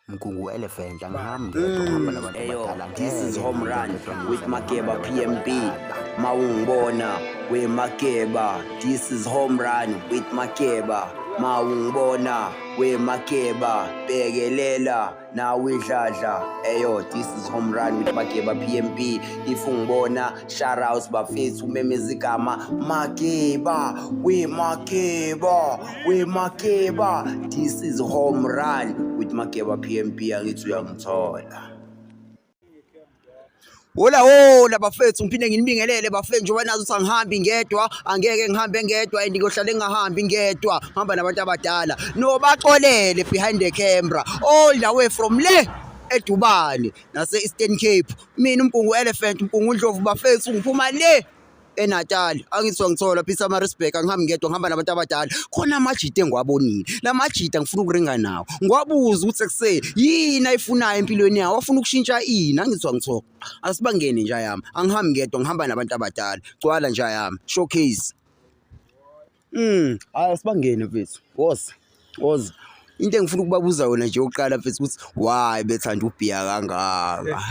Mgungu Elephant, angihambi ngedwa, ngihamba nabantu Eyo, abadala. This is Ngeke Home ngihambe Run ngedwa, with ngihamba Mageba nabantu PMB. abadala. Mawungibona we Mageba. This is Home Run with Mageba. Mawungibona we Mageba. Bekelela nawe idladla. Eyo, this is Home Run with Mageba PMB. If ungibona, shout out bafethu, umemeza igama Mageba, we Mageba, we Mageba. This is Home Run with Mageba PMB. Angithi uyangithola. Hola hola bafethu, ngiphinde nginibingelele bafethu. Njengoba nazi ukuthi angihambi ngedwa, angeke ngihambe ngedwa and ngiyohlale ngingahambi ngedwa, ngihamba nabantu abadala nobaxolele behind the camera, all the way from le eDubane nase Eastern Cape. Mina uMpungu Elephant, uMpungu Ndlovu bafethu, ngiphuma le eNatal. Angithi ngithola Pietermaritzburg. Angihambi ngedwa, ngihamba nabantu abadala. Khona amajita engiwabonile, la majita ngifuna ukuringa nawo, ngiwabuza ukuthi ekuse yini ayifunayo empilweni yawo, afuna ukushintsha ini. Angithi ngithola, asibangene nje yami. Angihambi ngedwa, ngihamba nabantu abadala. Gcwala nje yami, showcase. Hayi, asibangene mfethu. Woza, woza. Into engifuna ukubabuza yona nje yokuqala mfethu ukuthi why bethanda ubhiya kangaka?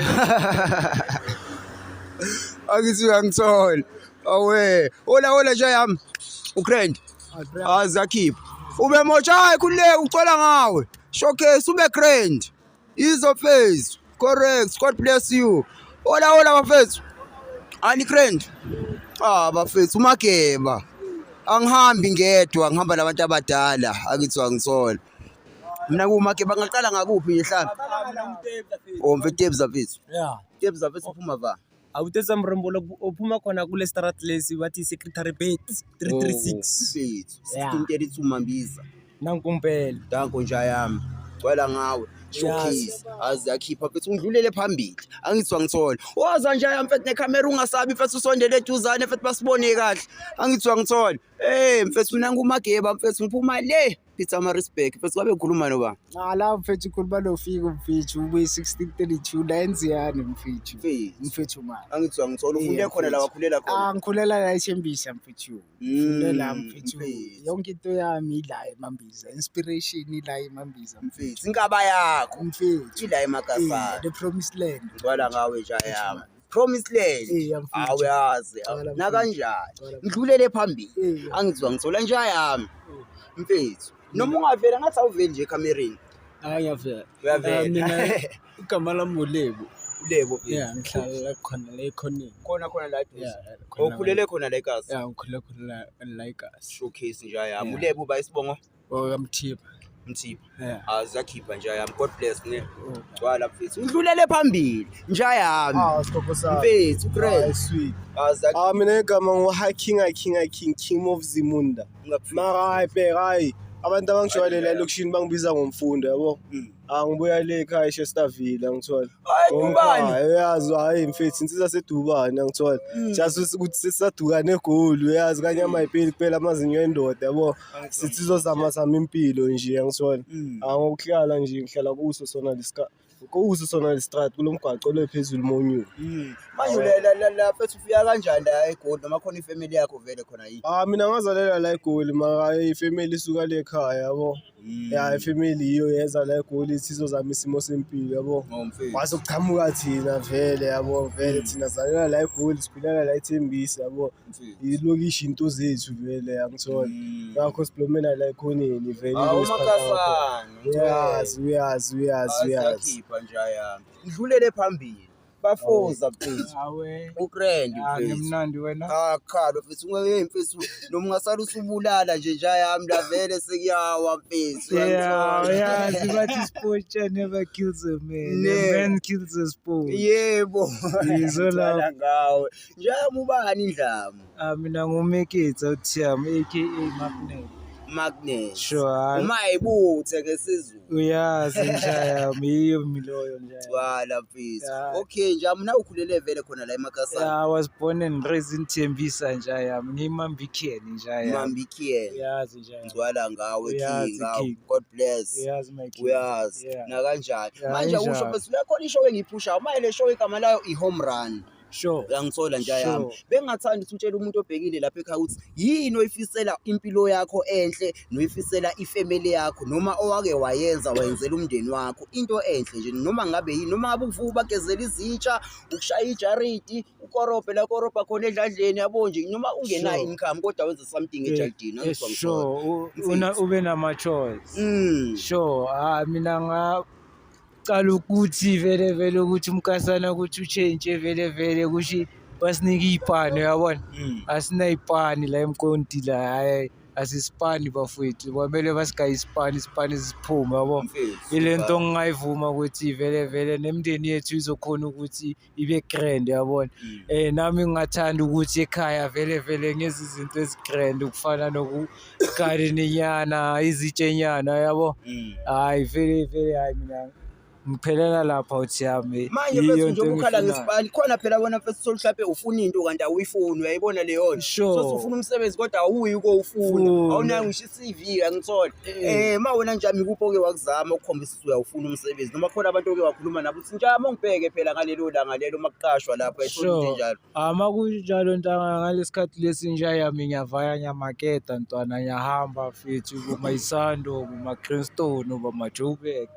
Angithi uyangithola. Awe, hola hola nje yami. Ugrand. Azakhipha. Ube motsha, hayi khululeka, ucola ngawe. Showcase, ube grand. Izo face. Correct. God bless you. Hola hola bafethu. Ani grand. Ah bafethu, uMageba. Angihambi ngedwa, ngihamba nabantu abadala. Akithi angithola. Mina kuMageba ngaqala ngakuphi nje hlala? Oh mfethu Tebza mfethu. Yeah. Tebza mfethu, uphuma va. Awuthetsa Mrembolo, uphuma khona kule strat lesi bathi Secretary Bates 336. Mfethu. Yeah. 1632 Mambiza. Nankumpela. Danko nja yami. Gcwala ngawe. Showcase. Aze akhipha mfethu, ungidlulele phambili. Angithi wangithola. Woza nje yami mfethu nekhamera, ungasabi mfethu, usondele eduzane mfethu, basibone kahle. Angithi wangithola. Eh mfethu, mina nguMageba mfethu, ngiphuma le Pietermaritzburg. Mfethu, kwabe ngikhuluma noba? Cha la mfethu, ukhuluma nofika mfethu, ubuye 1632 la enziyane mfethu. Mfethu. Mfethu mani. Angithi wangithola, ufunde Yeah, khona la, mfethu. wakhulela khona. Ah, ngikhulela la eThembisa mfethu. Ngifunde la mfethu. Mfethu. Yonke into yami ila eMambiza. Inspiration ila eMambiza. Mfethu, inkaba yakho Mfethu. ila Eh, eMakasana. the promised land. Ngcwala ngawe nja yami. Promised land. Eh, mfethu. Awuyazi. Gcwala, mfethu. Nakanjani. Gcwala, mfethu. Ngidlulele phambili. Eh. Angithi wangithola nja yami. Mfethu. Noma ungavela ngathi awuveli nje ekamereni. Hayi, ngiyavela. Uyavela. Ah, mina igama lami uLebo. Ulebo mfethu. Yeah, ngihlala la khona la ekhoneni. Khona khona la eduze. Yeah, khona. Ukhulele khona la eKasi. Yeah, ngikhulele khona la eKasi. Showcase nja yami. Yeah. Ulebo ba isibongo Okamthipha. Mthipha. Yeah. Azakhipha nja yami. God bless ne. Gcwala mfethu. Ngidlulele phambili nja yami. Ah, sikhokho sami. Mfethu Ah, great. sweet. Azakhipha. Ah, mina igama ngu-High King King King of Zimunda. Mara hayi, bheka, hayi, abantu abangijwayele la elokishini bangibiza ngomfundo, yabo. Ah, ngibuya le ekhaya eShesterville, angithola. Hayi Dubani. Uyazi, hayi mfethu, insizwa seDubane, angithola. Just ukuthi sesadukane eGoli, uyazi, kanyama ayipeli kuphela amazinyo endoda, yabo. Sithi sizozama zama impilo nje, angithola. Ah, ngokuhlala nje ngihlala kuso sona lestrata, kulo mgwaqo lo phezulu monyuka. Manje la mfethu, ufika kanjani la eGoli, noma khona ifamily yakho vele khona yini? Ah, mina ngazalela la eGoli, mara ifamily isuka le ekhaya, yabo. Ya, ifamily yiyo yeza la eGoli ithi izozama isimo sempilo, yabo. Oh mfethu. Kwase kuqhamuka thina vele, yabo, vele thina zalela la eGoli, sikhulela la eThembisa, yabo. Mfethu. Ilokishi into zethu vele, angithola. Ngakho siblomela la ekhoneni vele. Hawu ilo esiphatha khona. Makasana. Uyazi, uyazi, uyazi, uyazi. Azakhipha nja yami. Ngidlulele phambili. Bafoza mfethu. Awe. Ugrand Ah, mfethu. ngimnandi wena. Ah khalo mfethu, ungeke mfethu, noma ungasala usubulala nje nja yami, la vele sekuyawa mfethu. Yeah, Uyangithola? uyazi bathi sport never kills a man. Ne. A man kills a sport. Yebo. Yizo lapho. Ngicela ngawe. Njami ubani indlamu? Ah, mina ngumeketsa uThiam aka Magnet. Magnet. Sure. Uma ayibuthe ngesizulu. Uyazi nja yami, yiyo miloyo nja yami. Wala mfethu. Yeah. Okay nje, mina ukhulele vele khona la eMakasana. Yeah, I was born and raised in Tembisa nja yami. Ngiyimambikeni nja yami. Mambikieni. Uyazi nja yami. Ngcwala ngawe Uyazi, king. Awu, King. God bless. Uyazi my king. Uyazi. Yeah. Nakanjani. Yeah, Manje usho injalo. mfethu, uyakhona ishow engiyiphushayo. Manje le show igama layo i-Home Run. Uyangithola nje yami. Bengingathanda ukuthi utshele umuntu obhekile lapha ekhaya ukuthi yini oyifisela impilo yakho enhle noyifisela ifamily yakho noma owake wayenza wayenzela umndeni wakho into enhle nje, noma ngabe yini, noma ngabe ukuvuka ubagezela izitsha, ukushaya ijaridi, ukorobhe la korobha khona edladleni, yabo nje, noma ungenayo income kodwa wenze something ejalidini. Angizwa ngithola. Sure, ube nama-choice. Sure, ah, mina ngaqala ukuthi vele vele ukuthi umkasana ukuthi utshentshe vele vele kusho basinike iy'pani, uyabona? Asinay'pani la eMkonti la, hhayi, asisipani bafowethu, kwamele basigaye isipani, isipani siphume, yabo. Mfethu, Ile nto ngingayivuma ukuthi vele vele nemindeni yethu izokhona ukuthi ibe grand, uyabona? Nami ngingathanda ukuthi ekhaya vele vele ngenze izinto ezi-grand ukufana nokugarden-nyana, izitshenyana, yabo. Hhayi vele vele, hhayi, mina ngiphelela lapha uthi yami. Manje Yiyo mfethu, into njengoba ukhala engiyifunayo. ngesipani khona phela wena mfethu, mhlawumbe ufuna into kanti awuyifuni, uyayibona leyo nto? Sure. So ufuna umsebenzi kodwa awuyi kowufuna. Awunayo ngisho i-CV, angithola. Ma wena njami, ikuphi oke wakuzama ukukhombisa ukuthi uyawufuna umsebenzi, noma khona abantu oke wakhuluma nabo ukuthi njami ungibheke phela ngalelo langa lelo makuqashwa lapho, ayithola into enjalo? Ah, makunjalo ntanga, ngalesikhathi lesi nje yami ngiyavaya, ngiyamaketa ntwana, ngiyahamba mfethu kuma-Isando, kuma-Greenstone, kuma-Joburg.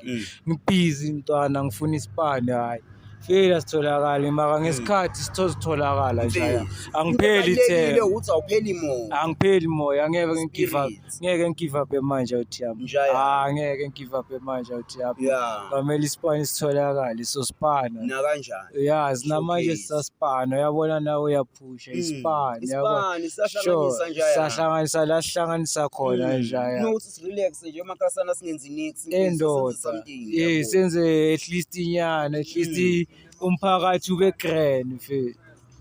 Ngibhizi ntwana, ngifuna isipani, hhayi. Fika sitholakale mara ngesikhathi sithozitholakala nje. Mfethu, Angipheli into ebalulekile ithemba. ukuthi awupheli moya. Angipheli moya, ngeke ngi-give up. Spirit. Ngeke ngi-give up manje awuthi yami. Njaya. Ah, ngeke ngi-give up manje awuthi yami. Kwamele isipani sitholakale, sospana. Nakanjani. Yazi namanje Showcase. sisaspana, uyabona nawe uyaphusha isipani, yabo. Isipani siyahlanganisa nje. Sahlanganisa la sihlanganisa khona nje ya. Nokuthi sirelax nje emakasana, singenzi nix. Endoda. Something. Senze at least inyana, at least umphakathi ube grand mfethu.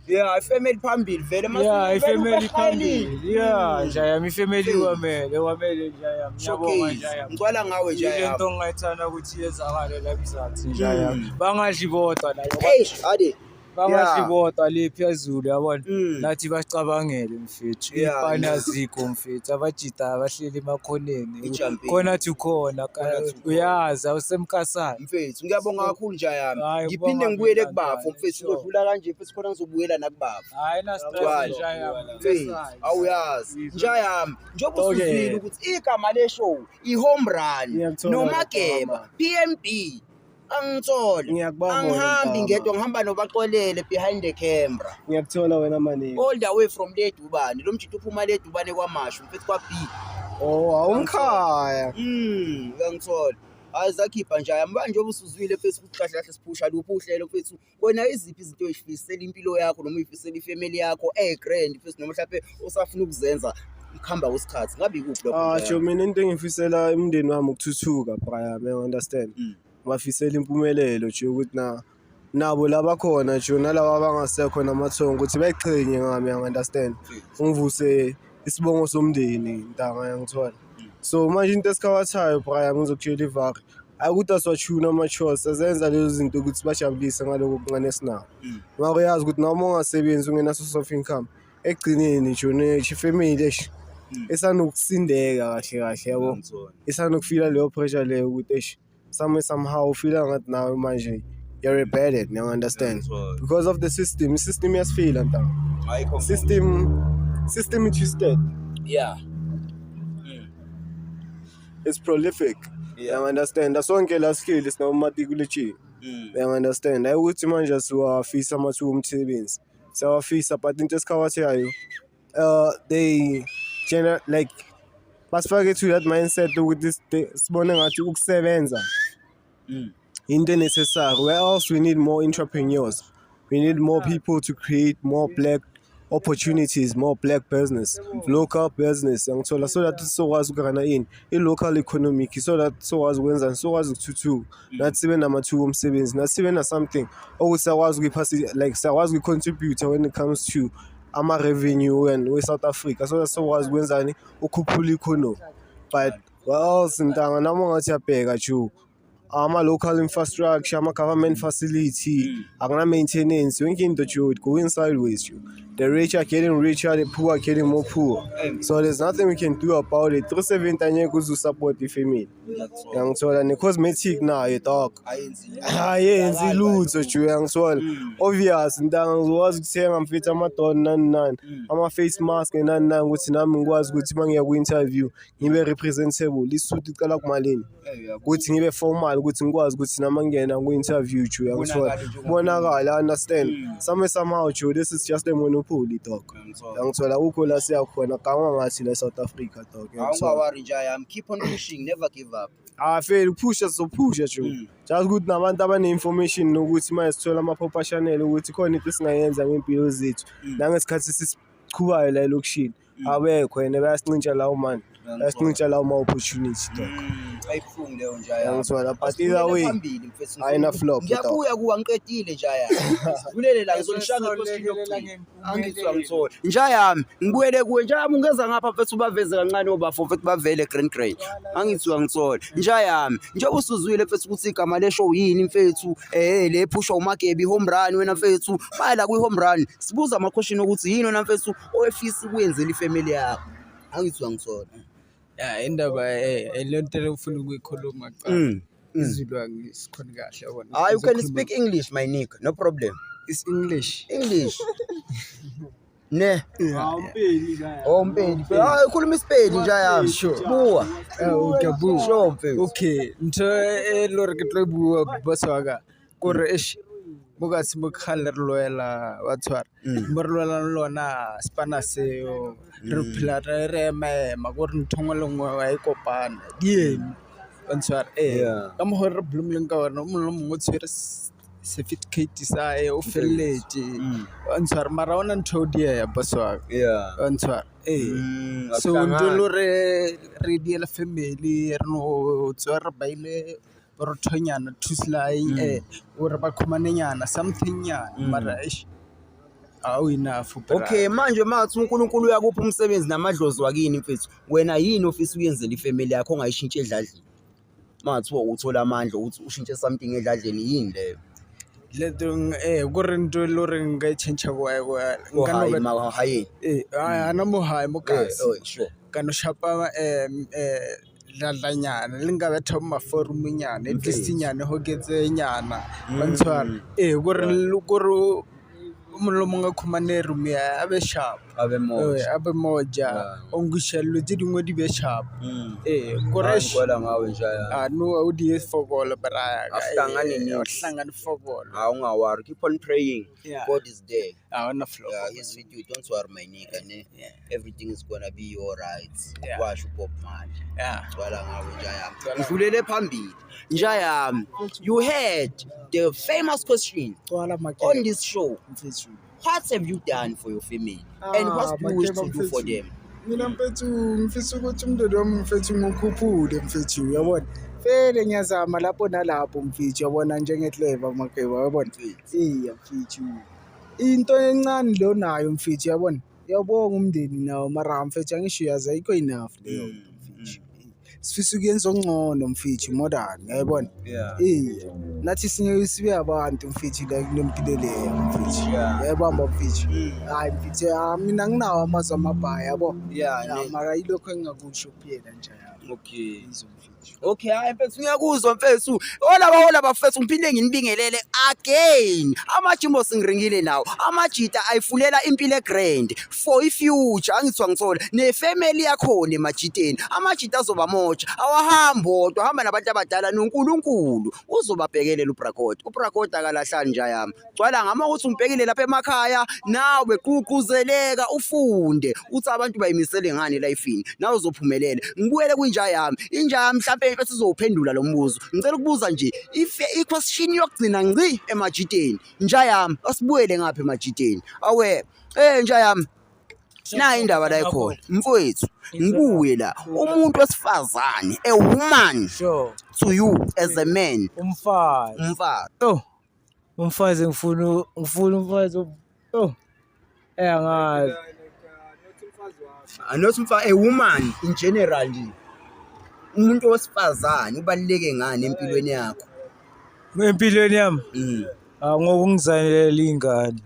Yeah, ifamily phambili vele. Yeah, ifamily phambili. Yeah, nje yami ifamily kwamele, kwamele nje yami. Ngiyabonga Showcase. nje yami. Ngicwala ngawe nje Ile yami. nto ngingayithanda ukuthi yenzakale la eMzansi nje yami. Bangadli bodwa la. Hey, ade. Bangadli bodwa le phezulu, yabona. Nathi basicabangele mfethu. Iy'pani azikho mfethu, abajida abahleli emakhoneni. I-jumping. Khona to khona, Khona to uyazi awusemkasana. Mfethu, ngiyabonga kakhulu nje yami. Hhayi, Ngiphinde kubonga ngibuyele mina, kubafo ntwana, mfethu, ngizodlula kanje mfethu khona ngizobuyela nakubafo. Hayi na stress Gcwala. nje yami. Mfethu, awuyazi. Nja yami, njengoba Okay. usuzwile ukuthi igama le show i-home run Ngiyakuthola noMageba PMB, angithole. Ngiyakubamba wena, Angihambi mntama. ngedwa, ngihamba nobaxolele behind the camera. Ngiyakuthola wena maningi. All the way from le Dubane. Lo mjito uphuma le Dubane kwaMashu mfethu, kwa B. Oh, awumkhaya. Uyangithola. Hayi, zakhipha nje yami manje, njengoba usuzwile mfethu ukuthi kahle kahle siphusha luphi uhlelo mfethu. Wena iziphi izinto oyifisela impilo yakho noma uyifisela ifamily yakho eh grand mfethu, noma mhlawumbe usafuna ukuzenza ukuhamba kwesikhathi? Ngabe ikuphi lokho Ah, nje? jo, mina into engifisela umndeni wami ukuthuthuka, Brian, you understand? Ngibafisela impumelelo nje ukuthi na nabo labakhona nje nalaba abangasekho namathongo ukuthi beqhenye ngami, you understand? Ngivuse isibongo somndeni ntanga, yangithola. So manje into esikhawathayo, Brian, ngizokutshela ivari. Akuthi asiwachuna ama-chores, azenza lezo zinto ukuthi bajabulise ngaloko okuncane esinako. Mara uyazi ukuthi noma ungasebenzi, ungena-source of income, ekugcineni nje ifamily eish esanokusindeka kahle kahle, yabo, Ngiyangithola. isanokufila leyo pressure leyo ukuthi eish somewhere somehow ufila ngathi nawe manje you're a burden, you understand? Ngiyangithola. Because of the system, i-system iyasifila ntanga. Ayikho. System is twisted. It's prolific. You understand? Asonke la sihleli sinabomatikuletsheni. You understand? Hayi ukuthi manje siwafisa amathuba omsebenzi, siyawafisa, but into esikhawathayo, they gener like basifake to that mindset ukuthi sibone ngathi ukusebenza into necessary, where else we need more entrepreneurs, we need more people to create more black opportunities, more black business, local business, yangithola, so that sizokwazi ukurana ini i-local economic, so that sizokwazi ukwenzani, sizokwazi ukuthuthuka nathi, sibe namathuba omsebenzi nathi, sibe na something okuthi siyakwazi ukuyiphasi, like siyakwazi ukuyi-contribute when it comes to ama-revenue and we-South Africa, so that sizokwazi ukwenzani, ukhuphula i-economy. But what else ntanga, noma ungathi uyabheka ju Ama-local infrastructure, ama-government facility, akuna-maintenance, yonke into Joe, it going sideways Joe. The rich are getting richer, the poor are getting more poor. So there's nothing we can do about it. 370 angeke uze usupport ifamily. Yangithola ne-cosmetic nayo dog. Ayenzi lutho Joe, yangithola. Obvious ntanga ngizokwazi ukuthenga mfethu ama-don nani nani, ama-face mask nani nani ukuthi nami ngikwazi ukuthi uma ngiya ku-interview ngibe representable. Isuit iqala kumalini? Ukuthi ngibe formal ukuthi ngikwazi ukuthi nami ngingena ku-interview Joe, yangithola. Kubonakala, understand. Some somehow Joe, this is just a monopoly dog. Yangithola akukho la siya khona, gangwa ngathi la South Africa dog. Yangithola. Awungawari nja yami, keep on pushing, never give up. Ah fela uphusha sizophusha Joe. Just ukuthi nabantu abane-information nokuthi manje sithola ama-proper channel ukuthi khona into esingayenza ngey'mpilo zethu nangesikhathi sisiqhubayo la elokishini abekho and bayasincintsha lawo mani, bayasincintsha lawo ma-opportunity dog. Ayibuhlungu leyo nja yami. Yangithola, but either way Phambili mfethu. ayina flop dog. Ngiyabuya kuwa ngiqedile nja yami. Sidlulele la ngizonishaya ngequestion yokugcina. Angithi uyangithola. Nja yami, ngibuyele kuwe nja yami ungeza ngapha mfethu ubaveze kancane obafo mfethu bavele grand grade. Angithi uyangithola. Nja yami, njengoba usuzwile mfethu ukuthi igama le show yini mfethu, le phushwa uMagebi home run wena mfethu. Baya la kwi home run. Sibuza ama question ukuthi yini wena mfethu oyefisa ukuyenzela ifamily yakho. Angithi uyangithola. Ya indaba le nto engifuna ukuyikhuluma kuqala. IsiZulu angisikhoni kahle yabona. Ah, you can speak English my nigga, no problem. It's English. English. Ne. Oh Mpedi. Hayi ukhuluma isipedi nje yami. Bua. Okay, bua. Sure mfethu. Okay, ntho e le hore ke tlo e bua boss wa ka kore eish mo ka se mo kgale re lwela wa tshwara mo re lwelang lona spana seo re phela re re ema ema kore ntho nngwe le nngwe wa e kopana di eme wa ntshwara ee ka mokgwa re bloomileng ka ona o mongwe le mongwe o tshwere certificate sa hae o felletse wa ntshwara mara ha hona ntho o dieha boss wa ka wa ntshwara ee so ntho e le hore re diela family re no tswa re baile borothonyana two sly gore ba khumanenyana something nyana mara eish awu enough bra. Okay manje mathi uNkulunkulu uyakupha umsebenzi namadlozi wakini mfethu wena yini ofisa ukuyenzela ifamily yakho ongayishintsha edladleni mathiwa uthola amandla ukuthi ushintshe something edladleni yini leyo Le nto kore ntho e le gore nka e tšhentšha nka no hayi mahayeni hana mo hae mo kasi oh, sure ka no shapa dladlanyana le nka betha bo maforomonyana at least nyana go ketse nyana ba ntshwara ee kore kore o mongwe le mongwe a khumane room ya a be sharp abe moja a be moja o nkwiša dilo tse dingwe di be sharp ee kore ngikwela ngawe nja yami a no o di fokolo bra Asihlangani niks. hlangane fokolo hawu ungawari keep on praying Yeah. God is there a hona flop yeah he's with you don't worry my nigga ne everything is gonna be alright Yeah. kwasho uBob Marley yeah gcwala ngawe nja yami ngidlulele phambili nja yami you heard the famous question Gcwala on this show mfethu. what have you done for your family and what do you wish to do for them Mina mfethu ngifisa ukuthi umndeni wami mfethu ngikhuphule mfethu uyabona. Vele ngiyazama lapho nalapho mfethu uyabona njenge-clever Mageba uyabona. Iya mfethu. Into encane lo nayo mfethu uyabona. Uyabonga umndeni nawo mara mfethu angisho uyazi ayikho enough leyo nto mfethu. Sifisa ukuyenza ongcono mfethu modern uyayibona. Iya nathi sinye sibe abantu mfethu la kule mpilo leyo mfethu. Uyayibamba mfethu. Hayi mfethu mina nginawo amazwi amabhayi yabo. yeah Ya, mara yilokho engingakusho kuphela nje yabo. okay Yizo mfethu. Okay hayi mfethu ngiyakuzwa mfethu olaba olaba mfethu ngiphinde nginibingelele again amajimbo singiringile nawo amajita ayifunela impilo egrand for ifuture angithiwa ngithola nefamily yakhona emajiteni amajita azoba moja awahambi odwa hamba nabantu abadala noNkulunkulu uzobabhekelela uBrakot uBrakot akalahlani nja yami gcwala ngama ukuthi ungibhekile lapha emakhaya nawe gqugquzeleka ufunde uthi abantu bayimisele ngani elifini nawe uzophumelela ngibuyele kwinja yami inja yami mhlampe bese izowuphendula lo mbuzo ngicela ukubuza nje i-question yokugcina ngci emajiteni nja yami asibuyele ngapha emajiteni awe nja yami nayi indaba la ikhona mfowethu ngibuye la umuntu wesifazane a woman sure to you as a man umfazi umfazi oh umfazi ngifuna umfazi oh angazi not umfa a woman in general nje Umuntu wesifazane ubaluleke ngani empilweni yakho? Empilweni yami? Ah, ngokungizalela ingane.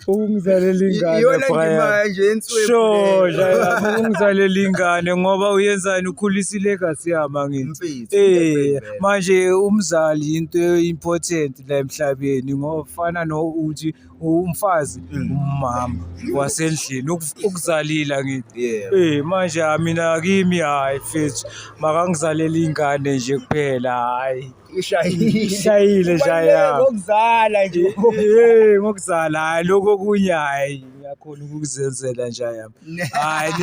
Ukungizalela ingane, Iyona Brian. ndima nje enswempu Sure, leyo. Jaya, ukungizalela ingane ngoba uyenzani ukhulisa ilegacy yami angithi. Mfethu, Eh, manje umzali into important la emhlabeni ngoba fana nokuthi umfazi umama wasendlini ukuzalile angithi. Yebo. Eh, manje ah, mina kimi hayi mfethu makangizalela ingane nje kuphela hayi. Ishayile. Ishayile Kubaluleke ngokuzala nje. Eh, ngokuzala hayi lokho okunye hayi ngiyakhona ukuzenzela nje yami. Hayi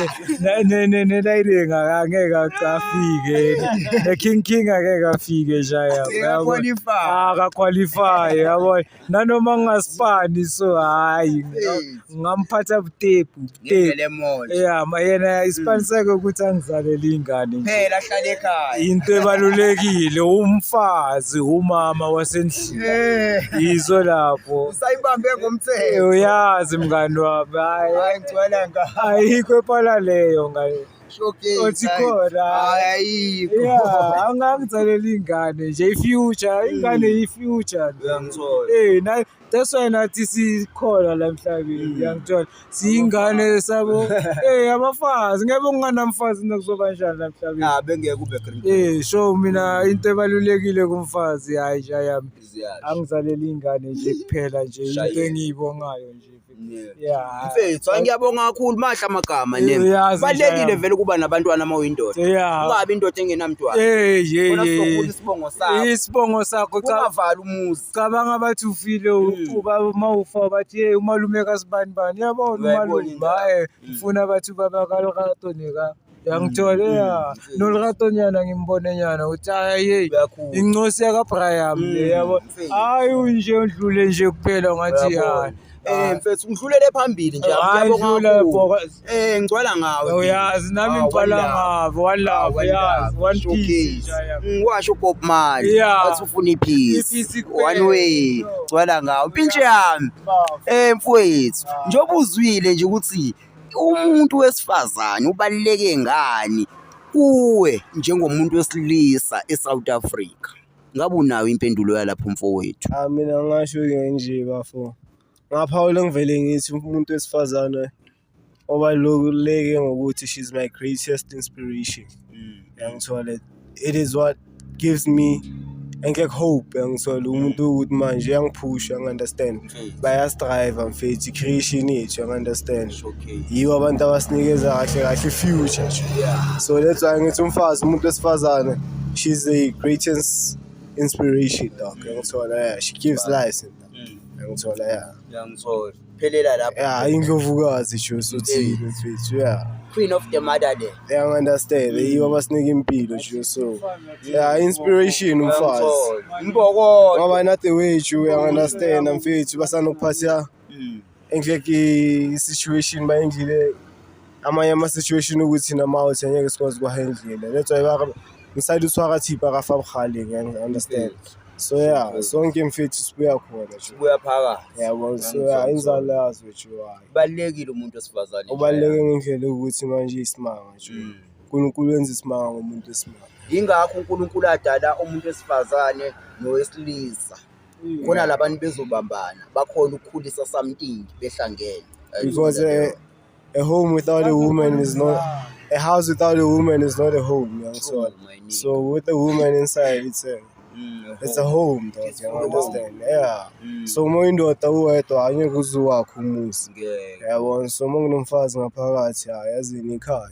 ne ne angeke afike. Ne King King angeke afike nje yami. Akaqualify. Ah, akaqualify yabo. Nanoma ngingasipani so hayi Hey. ngamphatha butepu butepu. Ngendlela emoja. Yeah, ma yena isipani sakhe ukuthi angizalele ingane nje. Phela ahlale ekhaya. Into ebalulekile umfazi umama wasendlini. Eh, Yizo lapho. usayibambe ngomthetho. Uyazi mngani wami hayi Hayi ngigcwala nga. ayikho epala leyo ngane. Showcase. Othi khona. Hayi ayikho. Yeah, angangizalela ingane nje i-future, ingane i-future. Uyangithola. Eh, na that's why nathi sikhona la emhlabeni, uyangithola. Siyingane sabo eh abafazi, ngeke unganamfazi nokuzoba njani la emhlabeni. Ah, bengeke kube green. Eh, so mina into ebalulekile kumfazi hayi nje yami. Ziyasho. Angizalela ingane nje kuphela nje into Shayile. engiyibongayo nje. Yeah. Yeah. Mfethu, hayi ngiyabonga kakhulu mahla amagama ne. Uyazi Balekile nje. vele ukuba nabantwana uma uyindoda. Yeah. Ungabi indoda engenamntwana. Eh, ye Khona sizokhula ye. isibongo sakho. Isibongo sakho cha Ungavali umuzi. cabanga bathi ufile uba mawufa bathi hey umalume kasibani bani yabona Uyayibona umalume indaba. eh ufuna bathi ubaba kaLerato nika yangithola ya noLerato nyana ngimbone nyana uthi hayi hey Uyakhula. incosi yakaBraham le yabo mfethu. hayi unje undlule nje kuphela ngathi Uyabona. hayi Eh mfethu ngidlulele phambili nje. Hayi, Ngiyabonga dlula, kakhulu. bhoka. Eh ngigcwala ngawe. Uyazi nami Ah, ngigcwala one love. ngabo one Ah, love one yazi love. one Showcase. piece nje, yabo. Washo Bob Marley. Yeah. Wathi ufuna ipeace. I-peace kuphela. One way. Gcwala ngawe. Mpintshi yami. Bafo. Eh mfowethu, njengoba uzwile nje ukuthi umuntu wesifazane ubaluleke ngani kuwe njengomuntu wesilisa eSouth Africa. Ngabe unayo impendulo yalapho mfowethu? Ah, mina ngingasho-ke nje bafo. Ngaphawula ngivele ngithi umuntu wesifazane obaluleke ngokuthi she's my greatest inspiration. Yangithola, it is what gives me engeke hope yangithola umuntu ukuthi manje uyangiphusha yangi-understand bayastrive mfethu i-creation yethu yangi-understand yibo abantu abasinikeza kahle kahle i-future nje so that's why ngithi umfazi umuntu wesifazane she's the greatest inspiration dog yangithola yeah she gives life yangithola yeah Ngiyangithola. Phelela lapho. yeah indlovukazi nje sothini mfethu yeah Queen of the motherland. yangi-understand yibo abasinika impilo nje so yeah inspiration umfazi Imbokodo. ngoba nathi wethu uyangi-understand mfethu basanokuphatha enhleke i-situation bayendlile amanye ama-situation ukuthi nama-out angeke sikwazi ukuwahendlela that's why ngisayide utshwara thipa ka fa bogaleng yangi-understand so yeah sonke mfethu sibuya khona nje Buya phakathi. yabo so yeah inzalo yazo nje hayi Kubalulekile umuntu wesifazane. ubaluleke ngendlela yokuthi manje isimanga nje uNkulunkulu wenza isimanga ngomuntu wesimanga Yingakho uNkulunkulu adala umuntu wesifazane nowesilisa. Khona labantu bezobambana, bakhona ukukhulisa something behlangene. because a home without a woman is not a house without a woman is not a home you my nigga. so with a woman inside it's a home dog It's you full understand yeah Mm. so uma uyindoda uwedwa angeke uze wakhe umuzi Ngeke. yabona so uma kunomfazi ngaphakathi hayi yazini ikhaya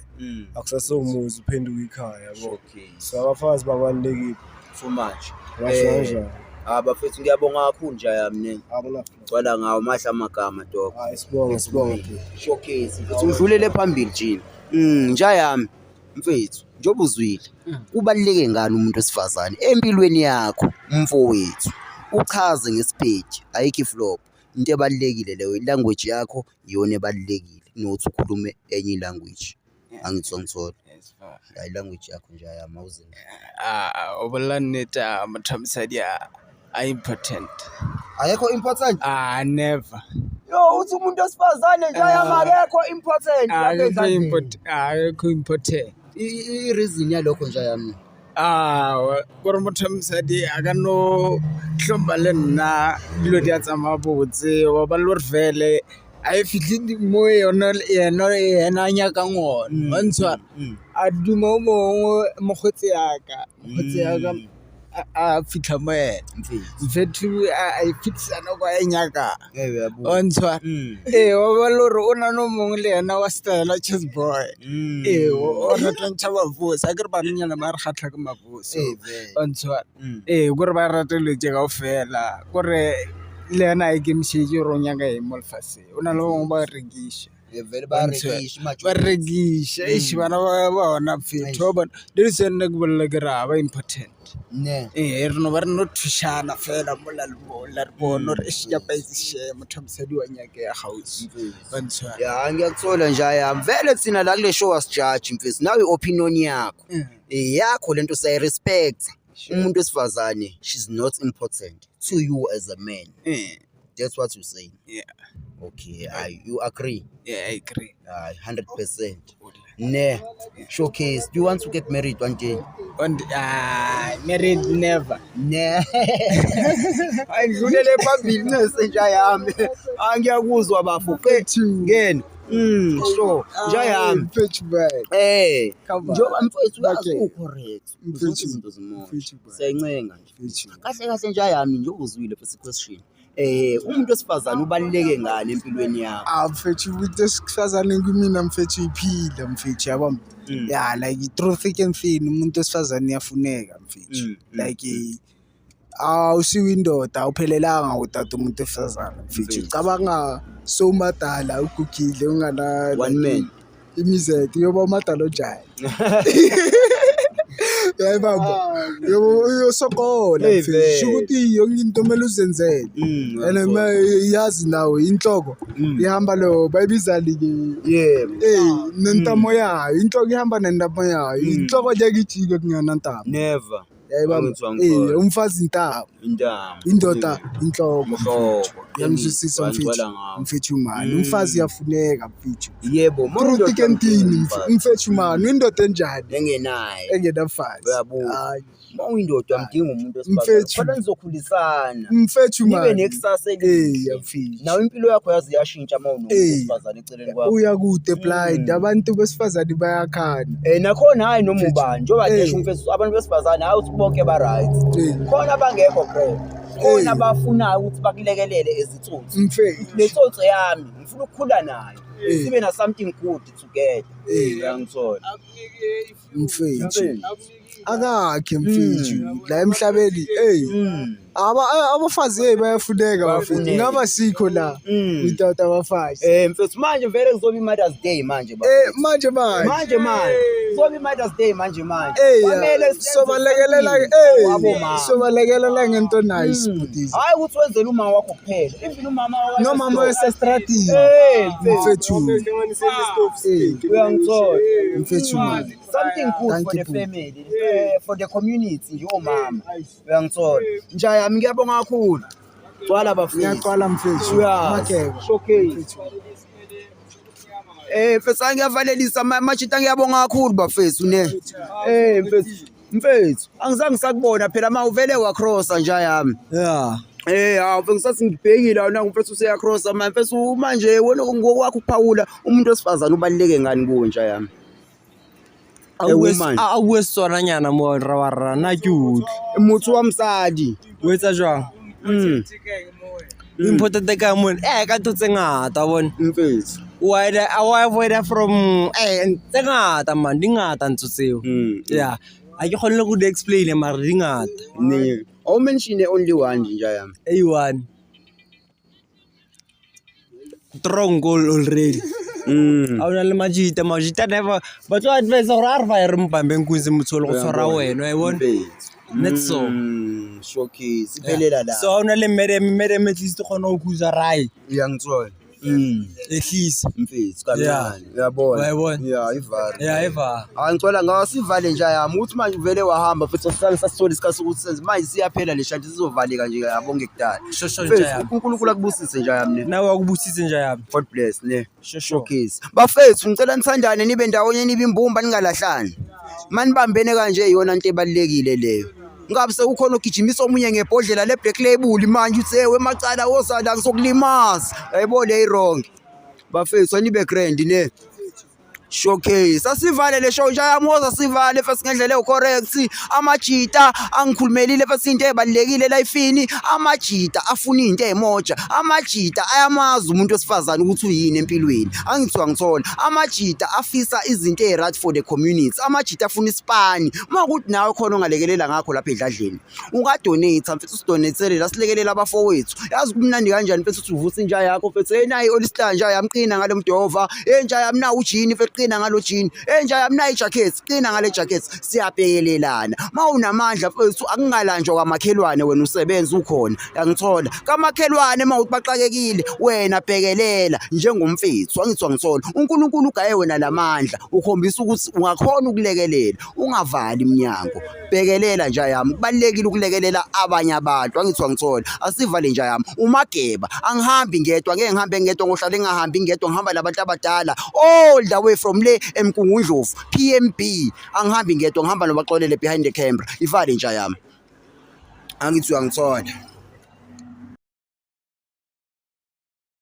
akusasewumuzi uphenduka ikhaya yabo Showcase. so abafazi babalulekile Too much. ngasho Eh, kanjalo Ah bafethu ngiyabonga kakhulu nje yami ne. akuna Gcwala ngawo mahla amagama dog. hayi sibonge sibonge bhuti. Showcase. Mfethu ngidlulele phambili nje. Nja yami mfethu njengoba uzwile kubaluleke ngani umuntu wesifazane empilweni yakho mfowethu uchaze ngesipedi ayikho iflop into ebalulekile leyo ilanguage yakho iyona ebalulekile kunokuthi ukhulume enye ilanguage angithi ngithola hayi language yakho nje ayami awuze Ah, o bolela nnete ah, motho wa mosadi a important. Ayekho important. Ah, never. Yo, uthi umuntu wesifazane nje ayama akekho important lapha Akekho ezandleni. akekho important. I-reason yalokho nje yami. Ah, kore motho wa mosadi a ka no hlompha le nna dilo di a tsamaya botse wa ba le gore vele a e fitlhe mo yona yena yena a nyakang ona wa ntshwara a duma o mongwe mokgotsi yaka mokgotsi yaka a fitlha mo yena mfethu a e fitlhisa nako a e nyakang wa ntshwara ee wa ba le gore o na no mongwe le yena wa style chess boy ee o rata ntšha mabose a ke re banenyana ba re kgatlha ke mabose wa ntshwara ee kore ba rata dilo tše kaofela kore le yena a ikemišetše gore o nyaka eng mo lefaseng o na le bangwe ba rekiša Vele ba rekiša ba rekiša eish bana ba bona fetho wa bona le se nna ke bolela ke re ga ba important Ne. ee re no ba re no thušana fela mola le mola re bone gore eish ke apaetse motho wa mosadi wa nyakega kgauswi wa ntshwara Ya ngiyakuthola nje yami. Vele thina la kule show asijaji mfethu. Nawe i-opinion yakho. Yakho lento siyayi-respect. Umuntu wesifazane she's not important to you as a man. That's what you saying. Yeah. Okay, I you agree? Yeah, I agree. Aye, 100%. Ne. Showcase, do you want to get married one day? And married never. Ne. Ayidlulele phambili nese nja yami. Angiyakuzwa bafo. Ngena. Sure. Nja yami. Mfethu man. Come on. Njengoba mfethu uyazi Okay. u-correct. Mfethu. Zonke izinto zimoya. Mfethu man. Siyancenga nje. Mfethu. Kahle kahle nja yami nje uzwile futhi question. Umuntu wesifazane ubaluleke ngani empilweni yakho? Ah mfethu umuntu wesifazane kumina mfethu iphila mfethu yabo. Yeah, like through thick and thin umuntu wesifazane uyafuneka mfethu. Like awusiwe indoda awuphelelanga utata umuntu wesifazane mfethu. Mfethu. Cabanga sowumadala ugugile ungana One man. Imizethu yoba umadala onjani. Yayibamba. Yoba uyosokola Hey, mfethu. vele. Sho ukuthi yonke into kumele uzenzele. And yazi nawe inhloko ihamba lo bayibiza ke Yebo. nentamo yayo inhloko ihamba nentamo yayo inhloko ngeke ijike kungena ntamo Never. yayibamba Angizwa ngithola. umfazi intamo Intamo. indoda inhloko Inhloko. uyangizwisisa mfethu Wangicwala ngawo. mfethu mani umfazi uyafuneka mfethu Yebo, through thick and thin mfethu mani uyindoda enjani engenaye. engenamfazi Uyabuka. Hayi, Uma uyindoda uyamdinga umuntu wesifazane. Mfethu. Khona nizokhulisana. mfethu Nibe mani nekusasa elihle. mfethu Nawe impilo yakho yazi iyashintsha uma unomuntu wesifazane eceleni kwakho. Uya kude blind abantu besifazane bayakhana. Nakhona hayi noma ubani njengoba ngisho mfethu abantu besifazane hayi ukuthi bonke ba right. Khona abangekho grand. Khona abafunayo ukuthi bakulekelele ezitsotsi. Mfethu. Le tsotsi yami ngifuna ukukhula nayo. Sibe na something good together. Uyangithola. Mfethu. Akakhe mfethu la emhlabeni abafazi bayafuneka bafethu ngaba sikho la without abafazi. Mfethu manje vele kuzoba i-Mother's Day manje baba. Manje manje Manje manje kuzoba i-Mother's Day manje manje. Kwamele senze sobalekelela something wabomama. sobalekelela ngento nice bhuti. Hayi ukuthi wenzele umama wakho kuphela. Even umama wakho Nomama wesestratini mfethu. Uyangithola. Mfethu man. Something good Thank for the you, bhuti. family, for the community nje omama. Uyangithola. Nja yami ngiyabonga kakhulu. Gcwala bafethu. Ngiyaqala mfethu. Uyazi. Makeba. Showcase. Mfethu ngiyavalelisa machita ngiyabonga kakhulu bafethu ne. Mfethu mfethu angizange sakubona phela ma uvele wacrossa nja yami. Yeah. Hawu mfethu ngisathi ngibhekile awuna mfethu useyacrossa manje mfethu manje wena ngokwakho ukuphawula umuntu wesifazane ubaluleke ngani kuwe nja yami? A bue woman. a bue Setswananyana mo ra wa rra nna ke utlwe. Motho wa mosadi. O etsa jwang? Important ka mo ka ntho tse ngata wa bona. Mfethu. Wa wa avoid from tse ngata man di ngata ntho tseo. Yeah. Ha ke kgone le go di explain mara di ngata. Ne. Awu mention only one nje yami. A one. Strong goal already. Ha ona le majita, majita never ba tlo advise gore a re fa re mpambe nkunzi motho o le go tshwara wena wa e bona. Not so. Showcase iphelela la. So ha ona le madam, madam at least o kgona go kuza rai. Uyangithola. Ehlisa. Mfethu kancane. Uyabona? Uyayibona? Yeah, ivale. Yeah, iva. Hayi, ngicela ngasivale nje yami ukuthi manje uvele wahamba futhi asihlale sasithola isikhathi sokuthi senze manje siyaphela le shanti sizovaleka nje yabonke kudala. Shosho nje Mfethu yami. uNkulunkulu akubusise nje yami ne. Nawe akubusise nje yami. God bless ne. Shosho. Showcase. Bafethu ngicela nithandane nibe ndawonye nibe imbumba ningalahlani. Manibambene kanje iyona into ebalulekile leyo. Ngabe sekukhona ogijimisa omunye ngebhodlela le-Black Label manje uthi ewe macala wozala ngizokulimaza. Yayibona le wrong. Bafethu anibe grand ne. Showcase. Asivale le show nje yamoza sivale first ngendlela ecorrect. Amajita angikhulumelile first into ebalekile lifeini. Amajita afuna into emoja. Amajita ayamazi umuntu wesifazane ukuthi uyini empilweni. Angithiwa ngithola. Amajita afisa izinto eziright for the community. Amajita afuna isipani. Uma kuthi nawe khona ongalekelela ngakho lapha edladleni. Ungadonate mfethu, usidonatele la silekelela abafowethu. Yazi kumnandi kanjani mfethu uthi uvusa inja yakho mfethu. Hey, nayi olistar nja yami, qina ngalo mdova. Hey nja yami, nawu ujini mfethu, qina ngalo jini. Hey nja yami, nayi ijacket, qina ngale jacket. Siyabhekelelana. Mawunamandla mfethu akungalanjwa kwamakhelwane wena usebenza ukhona. Yangithola. Kamakhelwane mawuthi baxakekile wena bhekelela njengomfethu. Angithiwa ngithola. uNkulunkulu ugaye wena lamandla ukhombisa ukuthi ungakhona ukulekelela ungavali iminyango. Bhekelela nja yami, kubalulekile ukulekelela abanye abantu. Angithiwa ngithola. Asivale nja yami. Umageba angihambi ngedwa, ngeke ngihambe ngedwa, ngohlala ngingahambi ngedwa, ngihamba nabantu abadala all the way from le eMgungundlovu PMB. Angihambi ngedwa, ngihamba nobaxolele behind the camera. Ivale nja yami. Angithi uyangithola.